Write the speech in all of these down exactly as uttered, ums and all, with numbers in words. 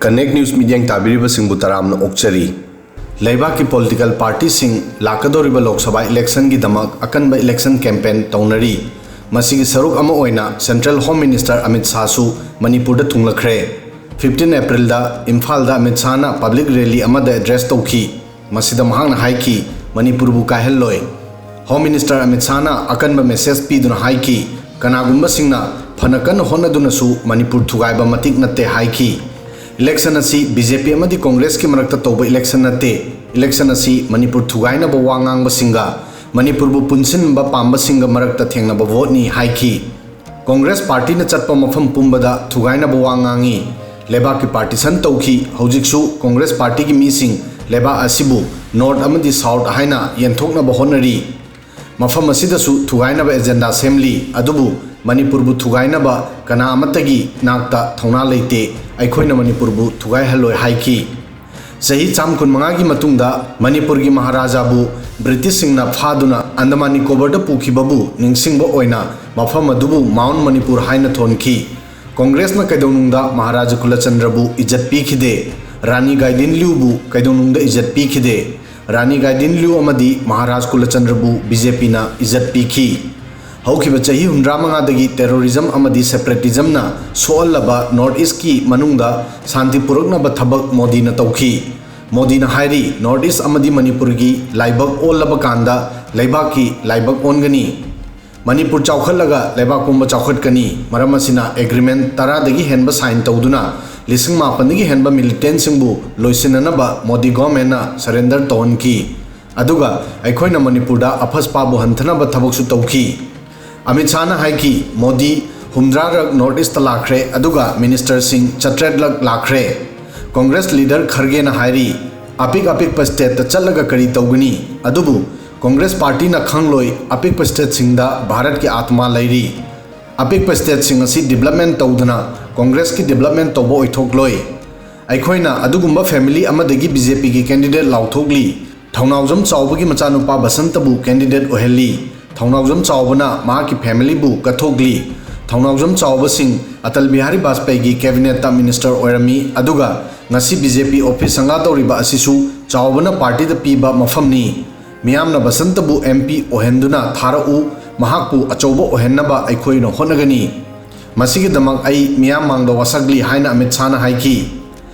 Connect News ꯃꯤꯠꯌꯦꯡ ꯇꯥꯕꯤꯔꯤꯕꯁꯤꯡꯕꯨ ꯇꯔꯥꯝꯅ ꯑꯣꯛꯆꯔꯤ꯫ ꯂꯩꯕꯥꯛꯀꯤ ꯄꯣꯂꯤꯇꯤꯀꯦꯜ ꯄꯥꯔꯇꯤꯁꯤꯡ ꯂꯥꯛꯀꯗꯧꯔꯤꯕ ꯂꯣꯛ ꯁꯚꯥ ꯏꯂꯦꯛꯁꯟꯒꯤꯗꯃꯛ ꯑꯀꯟꯕ ꯏꯂꯦꯛꯁꯟ ꯀꯦꯝꯄꯦꯟ ꯇꯧꯅꯔꯤ꯫ ꯃꯁꯤꯒꯤ ꯁꯔꯨꯛ ꯑꯃ ꯑꯣꯏꯅ ꯁꯦꯟꯇ꯭ꯔꯦꯜ ꯍꯣꯝ ꯃꯤꯅꯤꯁꯇꯔ ꯑꯃꯤꯠ ꯁꯥꯍꯁꯨ ꯃꯅꯤꯄꯨꯔꯗ ꯊꯨꯡꯂꯈ꯭ꯔꯦ꯫ ꯐꯤꯐꯇꯤꯟ ꯑꯦꯄ꯭ꯔꯤꯜꯗ ꯏꯝꯐꯥꯜꯗ ꯑꯃꯤꯠ ꯁꯥꯍꯅ ꯄꯕ꯭ꯂꯤꯛ ꯔꯦꯂꯤ ꯑꯃꯗ ꯑꯦꯗ꯭ꯔꯦꯁ ꯇꯧꯈꯤ꯫ ꯃꯁꯤꯗ ꯃꯍꯥꯛꯅ ꯍꯥꯏꯈꯤ, ꯃꯅꯤꯄꯨꯔꯕꯨ ꯀꯥꯏꯍꯜꯂꯣꯏ꯫ ꯍꯣꯝ ꯃꯤꯅꯤꯁꯇꯔ ꯑꯃꯤꯠ ꯁꯥꯍꯅ ꯑꯀꯟꯕ ꯃꯦꯁꯦꯖ ꯄꯤꯗꯨꯅ ꯍꯥꯏꯈꯤ, ꯀꯅꯥꯒꯨꯝꯕꯁꯤꯡꯅ ꯐꯅ ꯀꯟꯅ ꯍꯣꯠꯅꯗꯨꯅꯁꯨ ꯃꯅꯤꯄꯨꯔ ꯊꯨꯒꯥꯏꯕ ꯃꯇꯤꯛ ꯅꯠꯇꯦ ꯍꯥꯏꯈꯤ꯫ ꯏꯂꯦꯛꯁꯟ ꯑꯁꯤ ꯕꯤ ꯖꯦ ꯄꯤ ꯑꯃꯗꯤ ꯀꯣꯡꯒ꯭ꯔꯦꯁꯀꯤ ꯃꯔꯛꯇ ꯇꯧꯕ ꯏꯂꯦꯛꯁꯟ ꯅꯠꯇꯦ꯫ ꯏꯂꯦꯛꯁꯟ ꯑꯁꯤ ꯃꯅꯤꯄꯨꯔ ꯊꯨꯒꯥꯏꯅꯕ ꯋꯥ ꯉꯥꯡꯕꯁꯤꯡꯒ ꯃꯅꯤꯄꯨꯔꯕꯨ ꯄꯨꯟꯁꯤꯟꯕ ꯄꯥꯝꯕꯁꯤꯡꯒ ꯃꯔꯛꯇ ꯊꯦꯡꯅꯕ ꯚꯣꯠꯅꯤ ꯍꯥꯏꯈꯤ꯫ ꯀꯣꯡꯒ꯭ꯔꯦꯁ ꯄꯥꯔꯇꯤꯅ ꯆꯠꯄ ꯃꯐꯝ ꯄꯨꯝꯕꯗ ꯊꯨꯒꯥꯏꯅꯕ ꯋꯥ ꯉꯥꯡꯏ꯫ ꯂꯩꯕꯥꯛꯀꯤ ꯄꯥꯔꯇꯤꯁꯟ ꯇꯧꯈꯤ꯫ ꯍꯧꯖꯤꯛꯁꯨ ꯀꯣꯡꯒ꯭ꯔꯦꯁ ꯄꯥꯔꯇꯤꯒꯤ ꯃꯤꯁꯤꯡ ꯂꯩꯕꯥꯛ ꯑꯁꯤꯕꯨ ꯅꯣꯔꯠ ꯑꯃꯗꯤ ꯁꯥꯎꯠ ꯍꯥꯏꯅ ꯌꯦꯟꯊꯣꯛꯅꯕ ꯍꯣꯠꯅꯔꯤ꯫ ꯃꯐꯝ ꯑꯁꯤꯗꯁꯨ ꯊꯨꯒꯥꯏꯅꯕ ꯑꯦꯖꯦꯟꯗꯥ ꯁꯦꯝꯂꯤ꯫ ꯑꯗꯨꯕꯨ ꯃꯅꯤꯄꯨꯔꯕꯨ ꯊꯨꯒꯥꯏꯅꯕ ꯀꯅꯥ ꯑꯃꯠꯇꯒꯤ ꯅꯥꯛꯇ ꯊꯧꯅꯥ ꯂꯩꯇꯦ꯫ ꯑꯩꯈꯣꯏꯅ ꯃꯅꯤꯄꯨꯔꯕꯨ ꯊꯨꯒꯥꯏꯍꯜꯂꯣꯏ ꯍꯥꯏꯈꯤ꯫ ꯆꯍꯤ ꯆꯥꯝ ꯀꯨꯟꯃꯉꯥꯒꯤ ꯃꯇꯨꯡꯗ ꯃꯅꯤꯄꯨꯔꯒꯤ ꯃꯍꯥꯔꯥꯖꯥꯕꯨ ꯕ꯭ꯔꯤꯇꯤꯁꯁꯤꯡꯅ ꯐꯥꯗꯨꯅ ꯑꯟꯗꯃꯥꯟ ꯅꯤꯀꯣꯕꯔꯗ ꯄꯨꯈꯤꯕꯕꯨ ꯅꯤꯡꯁꯤꯡꯕ ꯑꯣꯏꯅ ꯃꯐꯝ ꯑꯗꯨꯕꯨ ꯃꯥꯎꯟ ꯃꯅꯤꯄꯨꯔ ꯍꯥꯏꯅ ꯊꯣꯟꯈꯤ꯫ ꯀꯣꯡꯒ꯭ꯔꯦꯁꯅ ꯀꯩꯗꯧꯅꯨꯡꯗ ꯃꯍꯥꯔꯥꯖꯥ ꯀꯨꯂꯆꯟꯗ꯭ꯔꯕꯨ ꯏꯖꯠ ꯄꯤꯈꯤꯗꯦ꯫ ꯔꯥꯅꯤ ꯒꯥꯏꯗꯤꯟꯂ꯭ꯌꯨꯕꯨ ꯀꯩꯗꯧꯅꯨꯡꯗ ꯏꯖꯠ ꯄꯤꯈꯤꯗꯦ꯫ ꯔꯥꯅꯤ ꯒꯥꯏꯗꯤꯟꯂ꯭ꯌꯨ ꯑꯃꯗꯤ ꯃꯍꯥꯔꯥꯖ ꯀꯨꯂꯆꯟꯗ꯭ꯔꯕꯨ ꯕꯤ ꯖꯦ ꯄꯤꯅ ꯏꯖꯠ ꯄꯤꯈꯤ꯫ ꯍꯧꯈꯤꯕ ꯆꯍꯤ ꯍꯨꯝꯗ꯭ꯔꯥ ꯃꯉꯥꯗꯒꯤ ꯇꯦꯔꯣꯔꯤꯖꯝ ꯑꯃꯗꯤ ꯁꯦꯄꯔꯦꯇꯤꯖꯝꯅ ꯁꯣꯛꯍꯜꯂꯕ ꯅꯣꯔꯠ ꯏꯁꯀꯤ ꯃꯅꯨꯡꯗ ꯁꯥꯟꯇꯤ ꯄꯨꯔꯛꯅꯕ ꯊꯕꯛ ꯃꯣꯗꯤꯅ ꯇꯧꯈꯤ꯫ ꯃꯣꯗꯤꯅ ꯍꯥꯏꯔꯤ, ꯅꯣꯔꯠ ꯏꯁ ꯑꯃꯗꯤ ꯃꯅꯤꯄꯨꯔꯒꯤ ꯂꯥꯏꯕꯛ ꯑꯣꯜꯂꯕ ꯀꯥꯟꯗ ꯂꯩꯕꯥꯛꯀꯤ ꯂꯥꯏꯕꯛ ꯑꯣꯟꯒꯅꯤ꯫ ꯃꯅꯤꯄꯨꯔ ꯆꯥꯎꯈꯠꯂꯒ ꯂꯩꯕꯥꯛ ꯄꯨꯝꯕ ꯆꯥꯎꯈꯠꯀꯅꯤ꯫ ꯃꯔꯝ ꯑꯁꯤꯅ ꯑꯦꯒ꯭ꯔꯤꯃꯦꯟ ꯇꯔꯥꯗꯒꯤ ꯍꯦꯟꯕ ꯁꯥꯏꯟ ꯇꯧꯗꯨꯅ ꯂꯤꯁꯤꯡ ꯃꯥꯄꯟꯗꯒꯤ ꯍꯦꯟꯕ ꯃꯤꯂꯤꯇꯦꯟꯁꯤꯡꯕꯨ ꯂꯣꯏꯁꯤꯟꯅꯅꯕ ꯃꯣꯗꯤ ꯒꯣꯔꯃꯦꯟꯅ ꯁꯔꯦꯟꯗꯔ ꯇꯧꯍꯟꯈꯤ꯫ ꯑꯗꯨꯒ ꯑꯩꯈꯣꯏꯅ ꯃꯅꯤꯄꯨꯔꯗ ꯑꯐꯁꯄꯥꯕꯨ ꯍꯟꯊꯅꯕ ꯊꯕꯛꯁꯨ ꯇꯧꯈꯤ꯫ ꯑꯃꯤꯠ ꯁꯥꯍꯅ ꯍꯥꯏꯈꯤ, ꯃꯣꯗꯤ ꯍꯨꯝꯗ꯭ꯔꯥꯔꯛ ꯅꯣꯔꯠ ꯏꯁꯇ ꯂꯥꯛꯈ꯭ꯔꯦ, ꯑꯗꯨꯒ ꯃꯤꯅꯤꯁꯇꯔꯁꯤꯡ ꯆꯥꯇ꯭ꯔꯦꯠꯂꯛ ꯂꯥꯛꯈ꯭ꯔꯦ꯫ ꯀꯣꯡꯒ꯭ꯔꯦꯁ ꯂꯤꯗꯔ ꯈꯔꯒꯦꯅ ꯍꯥꯏꯔꯤ, ꯑꯄꯤꯛ ꯑꯄꯤꯛꯄ ꯁ꯭ꯇꯦꯠꯇ ꯆꯠꯂꯒ ꯀꯔꯤ ꯇꯧꯒꯅꯤ? ꯑꯗꯨꯕꯨ ꯀꯣꯡꯒ꯭ꯔꯦꯁ ꯄꯥꯔꯇꯤꯅ ꯈꯪꯂꯣꯏ, ꯑꯄꯤꯛꯄ ꯁ꯭ꯇꯦꯠꯁꯤꯡꯗ ꯚꯥꯔꯠꯀꯤ ꯑꯥꯇꯃꯥ ꯂꯩꯔꯤ꯫ ꯑꯄꯤꯛꯄ ꯁ꯭ꯇꯦꯠꯁꯤꯡ ꯑꯁꯤ ꯗꯤꯕꯂꯞꯃꯦꯟ ꯇꯧꯗꯅ ꯀꯣꯡꯒ꯭ꯔꯦꯁꯀꯤ ꯗꯤꯕꯂꯞꯃꯦꯟ ꯇꯧꯕ ꯑꯣꯏꯊꯣꯛꯂꯣꯏ꯫ ꯑꯩꯈꯣꯏꯅ ꯑꯗꯨꯒꯨꯝꯕ ꯐꯦꯃꯤꯂꯤ ꯑꯃꯗꯒꯤ ꯕꯤ ꯖꯦ ꯄꯤꯒꯤ ꯀꯦꯟꯗꯤꯗꯦꯠ ꯂꯥꯎꯊꯣꯛꯂꯤ꯫ ꯊꯧꯅꯥꯎꯖꯝ ꯆꯥꯎꯕꯒꯤ ꯃꯆꯥꯅꯨꯄꯥ ꯕꯁꯟꯇꯕꯨ ꯀꯦꯟꯗꯤꯗꯦꯠ ꯑꯣꯏꯍꯜꯂꯤ꯫ ꯊꯧꯅꯥꯎꯖꯝ ꯆꯥꯎꯕꯅ ꯃꯍꯥꯛꯀꯤ ꯐꯦꯃꯤꯂꯤꯕꯨ ꯀꯠꯊꯣꯛꯂꯤ꯫ ꯊꯧꯅꯥꯎꯖꯝ ꯆꯥꯎꯕꯁꯤꯡ ꯑꯇꯜ ꯕꯤꯍꯥꯔꯤ ꯕꯥꯖꯄꯦꯌꯤꯒꯤ ꯀꯦꯕꯤꯅꯦꯠꯇ ꯃꯤꯅꯤꯁꯇꯔ ꯑꯣꯏꯔꯝꯃꯤ, ꯑꯗꯨꯒ ꯉꯁꯤ ꯕꯤ ꯖꯦ ꯄꯤ ꯑꯣꯐꯤꯁ ꯁꯪꯒꯥ ꯇꯧꯔꯤꯕ ꯑꯁꯤꯁꯨ ꯆꯥꯎꯕꯅ ꯄꯥꯔꯇꯤꯗ ꯄꯤꯕ ꯃꯐꯝꯅꯤ꯫ ꯃꯤꯌꯥꯝꯅ ꯕꯁꯟꯇꯕꯨ ꯑꯦꯝ ꯄꯤ ꯑꯣꯏꯍꯟꯗꯨꯅ ꯊꯥꯔꯛꯎ, ꯃꯍꯥꯛꯄꯨ ꯑꯆꯧꯕ ꯑꯣꯏꯍꯟꯅꯕ ꯑꯩꯈꯣꯏꯅ ꯍꯣꯠꯅꯒꯅꯤ꯫ ꯃꯁꯤꯒꯤꯗꯃꯛ ꯑꯩ ꯃꯤꯌꯥꯝ ꯃꯥꯡꯗ ꯋꯥꯁꯛꯂꯤ ꯍꯥꯏꯅ ꯑꯃꯤꯠ ꯁꯥꯍꯅ ꯍꯥꯏꯈꯤ꯫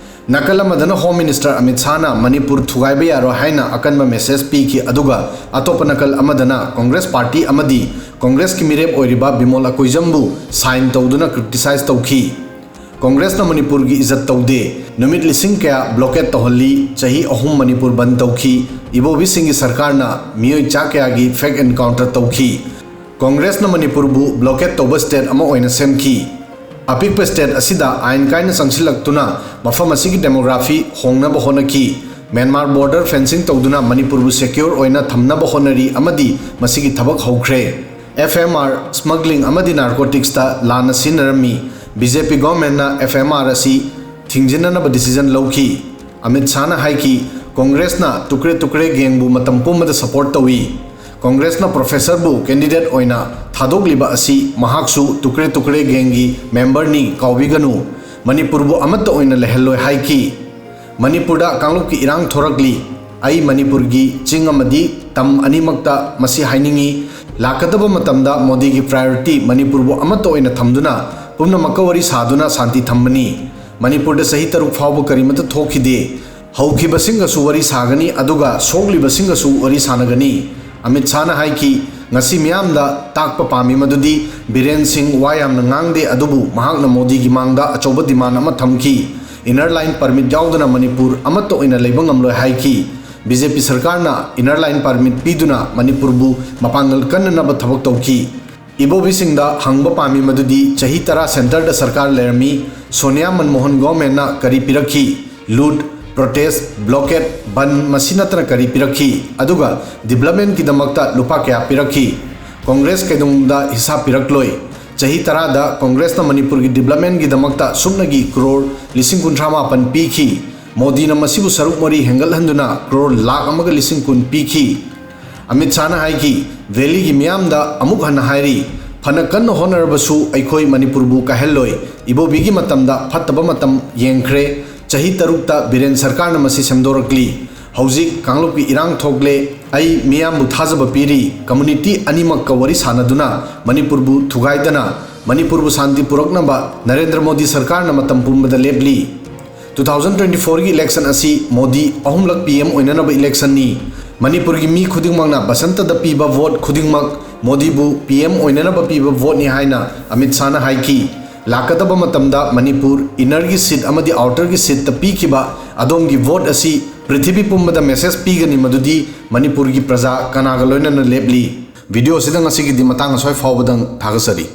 ꯅꯥꯀꯜ ꯑꯃꯗꯅ ꯍꯣꯝ ꯃꯤꯅꯤꯁꯇꯔ ꯑꯃꯤꯠ ꯁꯥꯍꯅ ꯃꯅꯤꯄꯨꯔ ꯊꯨꯒꯥꯏꯕ ꯌꯥꯔꯣꯏ ꯍꯥꯏꯅ ꯑꯀꯟꯕ ꯃꯦꯁꯦꯖ ꯄꯤꯈꯤ, ꯑꯗꯨꯒ ꯑꯇꯣꯞꯄ ꯅꯥꯀꯜ ꯑꯃꯗꯅ ꯀꯣꯡꯒ꯭ꯔꯦꯁ ꯄꯥꯔꯇꯤ ꯑꯃꯗꯤ ꯀꯣꯡꯒ꯭ꯔꯦꯁꯀꯤ ꯃꯤꯔꯦꯞ ꯑꯣꯏꯔꯤꯕ ꯕꯤꯃꯣꯜ ꯑꯀꯣꯏꯖꯝꯕꯨ ꯁꯥꯏꯟ ꯇꯧꯗꯨꯅ ꯀ꯭ꯔꯤꯇꯤꯁꯥꯏꯖ ꯇꯧꯈꯤ꯫ ꯀꯣꯡꯒ꯭ꯔꯦꯁꯅ ꯃꯅꯤꯄꯨꯔꯒꯤ ꯏꯖꯠ ꯇꯧꯗꯦ, ꯅꯨꯃꯤꯠ ꯂꯤꯁꯤꯡ ꯀꯌꯥ ꯕ꯭ꯂꯣꯀꯦꯠ ꯇꯧꯍꯜꯂꯤ, ꯆꯍꯤ ꯑꯍꯨꯝ ꯃꯅꯤꯄꯨꯔ ꯕꯟꯗ ꯇꯧꯈꯤ, ꯏꯕꯣꯕꯤꯁꯤꯡꯒꯤ ꯁꯔꯀꯥꯔꯅ ꯃꯤꯑꯣꯏ ꯆꯥ ꯀꯌꯥꯒꯤ ꯐꯦꯛ ꯑꯦꯟꯀꯥꯎꯟꯇꯔ ꯇꯧꯈꯤ꯫ ꯀꯣꯡꯒ꯭ꯔꯦꯁꯅ ꯃꯅꯤꯄꯨꯔꯕꯨ ꯕ꯭ꯂꯣꯀꯦꯠ ꯇꯧꯕ ꯁ꯭ꯇꯦꯠ ꯑꯃ ꯑꯣꯏꯅ ꯁꯦꯝꯈꯤ꯫ ꯑꯄꯤꯛꯄ ꯁ꯭ꯇꯦꯠ ꯑꯁꯤꯗ ꯑꯥꯏꯟ ꯀꯥꯏꯅ ꯆꯪꯁꯤꯜꯂꯛꯇꯨꯅ ꯃꯐꯝ ꯑꯁꯤꯒꯤ ꯗꯦꯃꯣꯒ꯭ꯔꯥꯐꯤ ꯍꯣꯡꯅꯕ ꯍꯣꯠꯅꯈꯤ꯫ ꯃ꯭ꯌꯥꯟꯃꯥꯔ ꯕꯣꯔꯗꯔ ꯐꯦꯟꯁꯤꯡ ꯇꯧꯗꯨꯅ ꯃꯅꯤꯄꯨꯔꯕꯨ ꯁꯦꯀ꯭ꯌꯣꯔ ꯑꯣꯏꯅ ꯊꯝꯅꯕ ꯍꯣꯠꯅꯔꯤ ꯑꯃꯗꯤ ꯃꯁꯤꯒꯤ ꯊꯕꯛ ꯍꯧꯈ꯭ꯔꯦ꯫ ꯑꯦꯐ ꯑꯦꯝ ꯑꯥꯔ, ꯁ꯭ꯃꯒ꯭ꯂꯤꯡ ꯑꯃꯗꯤ ꯅꯥꯔꯀꯣꯇꯤꯛꯁꯇ ꯂꯥꯟꯅ ꯁꯤꯖꯤꯟꯅꯔꯝꯃꯤ꯫ ꯕꯤ ꯖꯦ ꯄꯤ ꯒꯣꯔꯃꯦꯟꯅ ꯑꯦꯐ ꯑꯦꯝ ꯑꯥꯔ ꯑꯁꯤ ꯊꯤꯡꯖꯤꯟꯅꯅꯕ ꯗꯤꯁꯤꯖꯟ ꯂꯧꯈꯤ꯫ ꯑꯃꯤꯠ ꯁꯥꯍꯅ ꯍꯥꯏꯈꯤ, ꯀꯣꯡꯒ꯭ꯔꯦꯁꯅ ꯇꯨꯀ꯭ꯔꯦ ꯇꯨꯀ꯭ꯔꯦ ꯒꯦꯡꯕꯨ ꯃꯇꯝ ꯄꯨꯝꯕꯗ ꯁꯄꯣꯔꯠ ꯇꯧꯏ꯫ ꯀꯣꯡꯒ꯭ꯔꯦꯁꯅ ꯄ꯭ꯔꯣꯐꯦꯁꯔꯕꯨ ꯀꯦꯟꯗꯤꯗꯦꯠ ꯑꯣꯏꯅ ꯊꯥꯗꯣꯛꯂꯤꯕ ꯑꯁꯤ ꯃꯍꯥꯛꯁꯨ ꯇꯨꯀ꯭ꯔꯦ ꯇꯨꯀ꯭ꯔꯦ ꯒꯦꯡꯒꯤ ꯃꯦꯝꯕꯔꯅꯤ, ꯀꯥꯎꯕꯤꯒꯅꯨ꯫ ꯃꯅꯤꯄꯨꯔꯕꯨ ꯑꯃꯠꯇ ꯑꯣꯏꯅ ꯂꯩꯍꯜꯂꯣꯏ ꯍꯥꯏꯈꯤ꯫ ꯃꯅꯤꯄꯨꯔꯗ ꯀꯥꯡꯂꯨꯞꯀꯤ ꯏꯔꯥꯡ ꯊꯣꯔꯛꯂꯤ꯫ ꯑꯩ ꯃꯅꯤꯄꯨꯔꯒꯤ ꯆꯤꯡ ꯑꯃꯗꯤ ꯇꯝ ꯑꯅꯤꯃꯛꯇ ꯃꯁꯤ ꯍꯥꯏꯅꯤꯡꯏ꯫ ꯂꯥꯛꯀꯗꯕ ꯃꯇꯝꯗ ꯃꯣꯗꯤꯒꯤ ꯄ꯭ꯔꯥꯏꯌꯣꯔꯤꯇꯤ ꯃꯅꯤꯄꯨꯔꯕꯨ ꯑꯃꯠꯇ ꯑꯣꯏꯅ ꯊꯝꯗꯨꯅ ꯄꯨꯝꯅꯃꯛꯀ ꯋꯥꯔꯤ ꯁꯥꯗꯨꯅ ꯁꯥꯟꯇꯤ ꯊꯝꯕꯅꯤ꯫ ꯃꯅꯤꯄꯨꯔꯗ ꯆꯍꯤ ꯇꯔꯨꯛ ꯐꯥꯎꯕ ꯀꯔꯤꯃꯠꯇ ꯊꯣꯛꯈꯤꯗꯦ꯫ ꯍꯧꯈꯤꯕꯁꯤꯡꯒꯁꯨ ꯋꯥꯔꯤ ꯁꯥꯒꯅꯤ, ꯑꯗꯨꯒ ꯁꯣꯛꯂꯤꯕꯁꯤꯡꯒꯁꯨ ꯋꯥꯔꯤ ꯁꯥꯟꯅꯒꯅꯤ꯫ ꯑꯃꯤꯠ ꯁꯥꯍꯅ ꯍꯥꯏꯈꯤ, ꯉꯁꯤ ꯃꯤꯌꯥꯝꯗ ꯇꯥꯛꯄ ꯄꯥꯝꯃꯤ ꯃꯗꯨꯗꯤ ꯕꯤꯔꯦꯟ ꯁꯤꯡ ꯋꯥ ꯌꯥꯝꯅ ꯉꯥꯡꯗꯦ, ꯑꯗꯨꯕꯨ ꯃꯍꯥꯛꯅ ꯃꯣꯗꯤꯒꯤ ꯃꯥꯡꯗ ꯑꯆꯧꯕ ꯗꯤꯃꯥꯟ ꯑꯃ ꯊꯝꯈꯤ꯫ ꯏꯅꯔ ꯂꯥꯏꯟ ꯄꯔꯃꯤꯠ ꯌꯥꯎꯗꯅ ꯃꯅꯤꯄꯨꯔ ꯑꯃꯠꯇ ꯑꯣꯏꯅ ꯂꯩꯕ ꯉꯝꯂꯣꯏ ꯍꯥꯏꯈꯤ꯫ ꯕꯤ ꯖꯦ ꯄꯤ ꯁꯔꯀꯥꯔꯅ ꯏꯅꯔ ꯂꯥꯏꯟ ꯄꯔꯃꯤꯠ ꯄꯤꯗꯨꯅ ꯃꯅꯤꯄꯨꯔꯕꯨ ꯃꯄꯥꯡꯒꯜ ꯀꯟꯅꯅꯕ ꯊꯕꯛ ꯇꯧꯈꯤ꯫ ꯏꯕꯣꯕꯤꯁꯤꯡꯗ ꯍꯪꯕ ꯄꯥꯝꯃꯤ ꯃꯗꯨꯗꯤ ꯆꯍꯤ ꯇꯔꯥ ꯁꯦꯟꯇꯔꯗ ꯁꯔꯀꯥꯔ ꯂꯩꯔꯝꯃꯤ, ꯁꯣꯅꯤꯌꯥ ꯃꯟꯃꯣꯍꯟ ꯒꯣꯔꯃꯦꯟꯅ ꯀꯔꯤ ꯄꯤꯔꯛꯈꯤ? ꯂꯨꯠ, ꯄ꯭ꯔꯣꯇꯦꯁ, ꯕ꯭ꯂꯣꯀꯦꯠ, ꯕꯟ, ꯃꯁꯤ ꯅꯠꯇꯅ ꯀꯔꯤ ꯄꯤꯔꯛꯈꯤ? ꯑꯗꯨꯒ ꯗꯤꯕ꯭ꯂꯞꯃꯦꯟꯒꯤꯗꯃꯛꯇ ꯂꯨꯄꯥ ꯀꯌꯥ ꯄꯤꯔꯛꯈꯤ? ꯀꯣꯡꯒ꯭ꯔꯦꯁ ꯀꯩꯗꯧꯅꯨꯡꯗ ꯍꯤꯁꯥꯞ ꯄꯤꯔꯛꯂꯣꯏ꯫ ꯆꯍꯤ ꯇꯔꯥꯗ ꯀꯣꯡꯒ꯭ꯔꯦꯁꯅ ꯃꯅꯤꯄꯨꯔꯒꯤ ꯗꯤꯕ꯭ꯂꯞꯃꯦꯟꯒꯤꯗꯃꯛꯇ ꯁꯨꯞꯅꯒꯤ ꯀ꯭ꯔꯣꯔ ꯂꯤꯁꯤꯡ ꯀꯨꯟꯊ꯭ꯔꯥ ꯃꯥꯄꯟ ꯄꯤꯈꯤ꯫ ꯃꯣꯗꯤꯅ ꯃꯁꯤꯕꯨ ꯁꯔꯨꯛ ꯃꯔꯤ ꯍꯦꯟꯒꯠꯍꯟꯗꯨꯅ ꯀ꯭ꯔꯣꯔ ꯂꯥꯈ ꯑꯃꯒ ꯂꯤꯁꯤꯡ ꯀꯨꯟ ꯄꯤꯈꯤ꯫ ꯑꯃꯤꯠ ꯁꯥꯍꯅ ꯍꯥꯏꯈꯤ, ꯚꯦꯂꯤꯒꯤ ꯃꯤꯌꯥꯝꯗ ꯑꯃꯨꯛ ꯍꯟꯅ ꯍꯥꯏꯔꯤ, ꯐꯅ ꯀꯟꯅ ꯍꯣꯠꯅꯔꯕꯁꯨ ꯑꯩꯈꯣꯏ ꯃꯅꯤꯄꯨꯔꯕꯨ ꯀꯥꯏꯍꯜꯂꯣꯏ꯫ ꯏꯕꯣꯕꯤꯒꯤ ꯃꯇꯝꯗ ꯐꯠꯇꯕ ꯃꯇꯝ ꯌꯦꯡꯈ꯭ꯔꯦ꯫ ꯆꯍꯤ ꯇꯔꯨꯛꯇ ꯕꯤꯔꯦꯟ ꯁꯔꯀꯥꯔꯅ ꯃꯁꯤ ꯁꯦꯝꯗꯣꯔꯛꯂꯤ꯫ ꯍꯧꯖꯤꯛ ꯀꯥꯡꯂꯨꯞꯀꯤ ꯏꯔꯥꯡ ꯊꯣꯛꯂꯦ꯫ ꯑꯩ ꯃꯤꯌꯥꯝꯕꯨ ꯊꯥꯖꯕ ꯄꯤꯔꯤ꯫ ꯀꯝꯃꯨꯅꯤꯇꯤ ꯑꯅꯤꯃꯛꯀ ꯋꯥꯔꯤ ꯁꯥꯟꯅꯗꯨꯅ ꯃꯅꯤꯄꯨꯔꯕꯨ ꯊꯨꯒꯥꯏꯗꯅ ꯃꯅꯤꯄꯨꯔꯕꯨ ꯁꯥꯟꯇꯤ ꯄꯨꯔꯛꯅꯕ ꯅꯔꯦꯟꯗ꯭ꯔ ꯃꯣꯗꯤ ꯁꯔꯀꯥꯔꯅ ꯃꯇꯝ ꯄꯨꯝꯕꯗ ꯂꯦꯞꯂꯤ꯫ ꯇꯨ ꯊꯥꯎꯖꯟ ꯇ꯭ꯋꯦꯟꯇꯤ ꯐꯣꯔꯒꯤ ꯏꯂꯦꯛꯁꯟ ꯑꯁꯤ ꯃꯣꯗꯤ ꯑꯍꯨꯝꯂꯛ ꯄꯤ ꯑꯦꯝ ꯑꯣꯏꯅꯅꯕ ꯏꯂꯦꯛꯁꯟꯅꯤ꯫ ꯃꯅꯤꯄꯨꯔꯒꯤ ꯃꯤ ꯈꯨꯗꯤꯡꯃꯛꯅ ꯕꯁꯟꯇꯗ ꯄꯤꯕ ꯚꯣꯠ ꯈꯨꯗꯤꯡꯃꯛ ꯃꯣꯗꯤꯕꯨ ꯄꯤ ꯑꯦꯝ ꯑꯣꯏꯅꯅꯕ ꯄꯤꯕ ꯚꯣꯠꯅꯤ ꯍꯥꯏꯅ ꯑꯃꯤꯠ ꯁꯥꯍꯅ ꯍꯥꯏꯈꯤ꯫ ꯂꯥꯛꯀꯗꯕ ꯃꯇꯝꯗ ꯃꯅꯤꯄꯨꯔ ꯏꯟꯅꯔꯒꯤ ꯁꯤꯠ ꯑꯃꯗꯤ ꯑꯥꯎꯇꯔꯒꯤ ꯁꯤꯠꯇ ꯄꯤꯈꯤꯕ ꯑꯗꯣꯝꯒꯤ ꯚꯣꯠ ꯑꯁꯤ ꯄ꯭ꯔꯤꯊꯤꯕꯤ ꯄꯨꯝꯕꯗ ꯃꯦꯁꯦꯖ ꯄꯤꯒꯅꯤ, ꯃꯗꯨꯗꯤ ꯃꯅꯤꯄꯨꯔꯒꯤ ꯄ꯭ꯔꯖꯥ ꯀꯅꯥꯒ ꯂꯣꯏꯅꯅ ꯂꯦꯞꯂꯤ꯫ ꯚꯤꯗꯤꯑꯣ ꯑꯁꯤꯗ ꯉꯁꯤꯒꯤꯗꯤ ꯃꯇꯥꯡ ꯑꯁ꯭ꯋꯥꯏ ꯐꯥꯎꯕꯗꯪ ꯊꯥꯒꯠꯆꯔꯤ꯫